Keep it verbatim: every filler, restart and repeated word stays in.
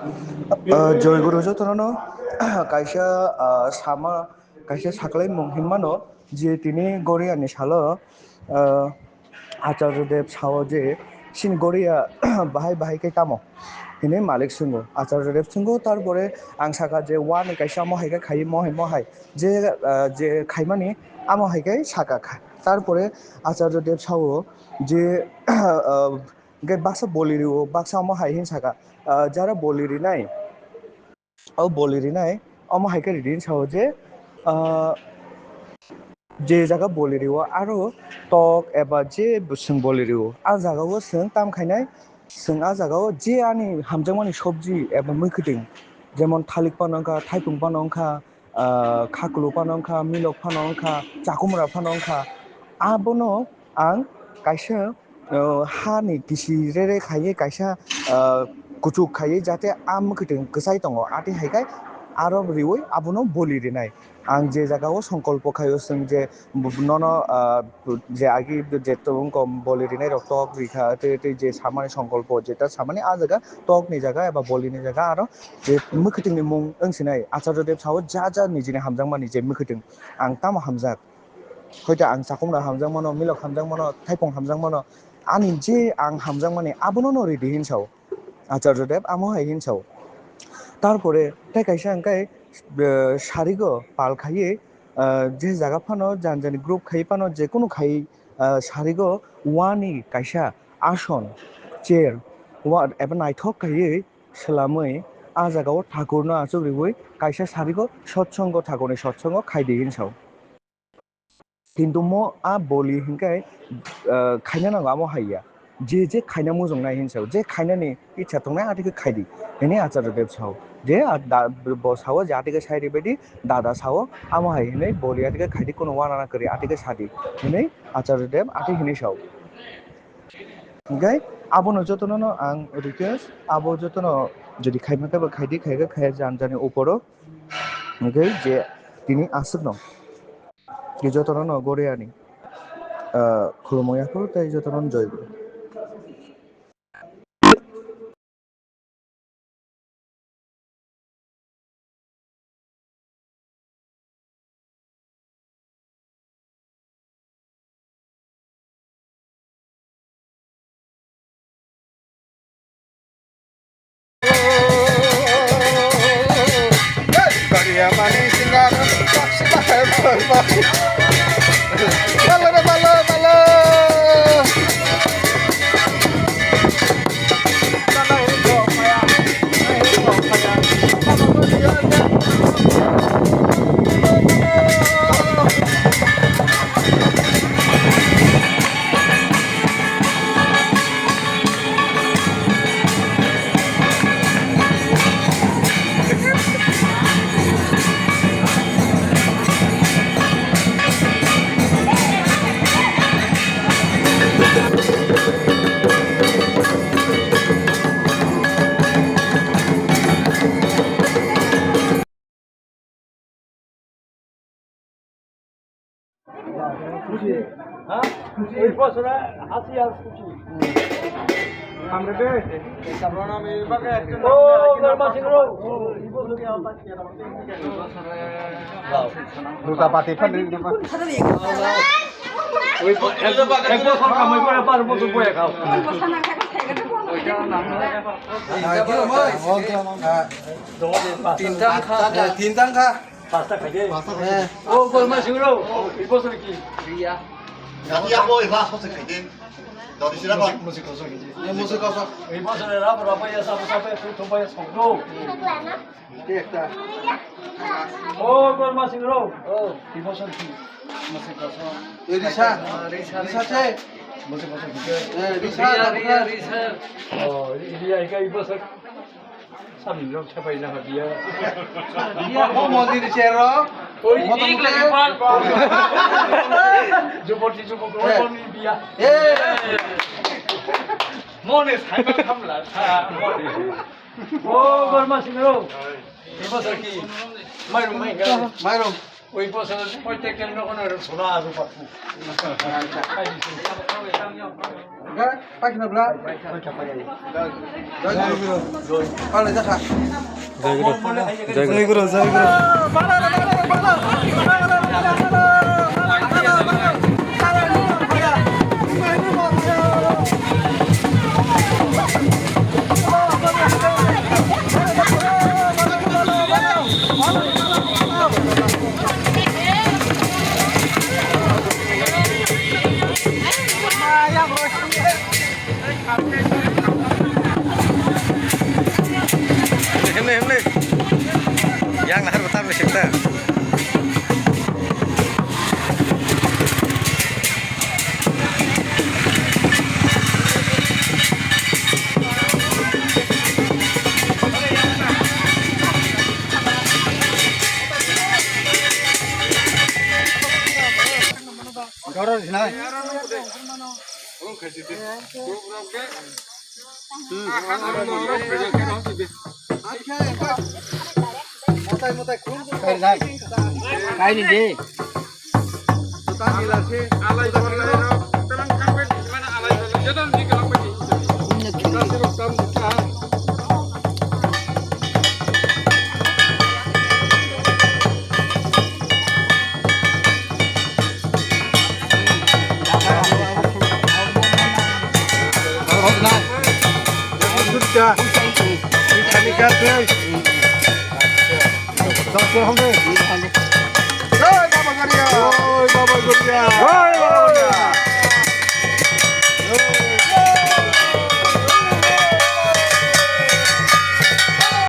Ah, Joy Guru jotono kaisa, ah, sama, kaisa saklai mung hinmano je tini Goriani salo, ah, Acharya Dev sao je, "Chini Goria bahai bahai khe tamo?" hinwi malik swngo. Acharya Dev swngo, tarpore ang sakha je, "Wani kaisa mohai khe khaio, mohai mohai." Je, ah, je khaimani amo hai khe sakha kha. Tarpore Acharya Dev sao je, ah, hwnkhe baksa boli rio, baksa omo hai hwn sakha, ah, jara boli rinai, o boli rinai, omo hai khe ridi hwn sao je, ah, je jaga boli rio aro tok eba je bwswng boli rio, a jagao chwng tam khainai, chwng a jagao je ani hamjakmani sobji eba mwkhwtwng, jemon thalik phano wngkha, thaipung phano wngkha, ah, khaklu phano wngkha, milok phano wngkha, chakumra phano wngkha, abono ang kaisa, ah, hani kisi rere khaiwi kaisa, ah, kuchuk khaiwi jate a mwkhwtwng kwchai tongo, atwi hai khe aro riwi abono boli rinai. Ang je jagao songkolpo khaio chwng je nono, ah, je agi je tongkho boli rinai rok tok rikha, tei, tei je samani songkolpo jeta samani a jaga tokni jaga eba bolini jaga aro je mwkhwtwngni mung wng sinai, Acharya Dev sao ja ja nijini hamjakmani je mwkhwtwng, ang tamo hamjak. Hoito ang chakumra hamjakmano, milok hamjakmano, thaipung hamjakmano, ani je ang hamjakmani abono no ridi hwn sao. Acharya Dev amo hai hwn sao. Tarpore tei kaisa hwnkhe, eh, sarigo pal khaiwi, eh, je jaga phano jani jani group khaiwi phano je kunu khaiwi, eh, sarigo wani kaisa ason, chair, wa-, eba naithok khaiwi swlamwi a jagao thakurno achuk riwi kaisa sarigo sotsongo, thakurni sotsongo khaidi hwn sao. Kintu mo a boli hinkhe, ah, khaina nango amo hai ya. Je je khaina muchungnai hinwi sao, je khainani icha tongnai atwi khe khaidi, hinwi Acharya Dev sao. Je a da-, bo sao je atwi khe sai ribaidi, dada sao, amo hai hinwi boli atwi khe khaidi, kuno wanana kwrwi atwi khe sadi, hinwi Acharya Dev atwi hinwi sao. Hinkhe abono jotono no ang request, abo jotono jodi khaima khe bo khaidi, khaikhe khaya jani jani uporo. Hinkhe je tini aswkno. Tei jotono no Goriani, ah, khulumung yaphuru tei jotono no joy bo. Duta pati phan. Ek bosor kamai gore bar bosor boya khao. Tinta wngkha. Tinta wngkha. Pasta khaide. O Golma Singh rao, ei bosor ki? Riya. Riya bo eba sose khaide. Dodi sira ba. Musi koso khaide. Musi koso. Ei bosor rab rab ya sab sab ya sab ya sogro. Ekta. O Golma Singh rao. O. Ei bosor ki? Musi koso. Ei risa. Risa. Risa se. Musi koso khaide. Ei risa. Riya, riya, risa. O, riya, riya, ei bosor. Samni rok sapai na biya. Biya. O mondir ni chair rok. Oi, moto moto. Jubor ti jubor ko biya. Eh. Mone sai ba khamla sa mone. O Golma Singh rao. Ibo saki. Mairum mai ga. Mairum. ওই বছর প্রত্যেকটা লোক ওনার ষোলো আরো পাবো। হ্যাঁ, পাইছ না বলা? পালে দেখা। জয় গুরু, জয় গুরু, জয় গুরু। Himle, himle. Yang nahar betam ni sikta. Doror hinai. Kaini de. Jai Baba Goria! Jai Baba Goria! Jai Baba Goria!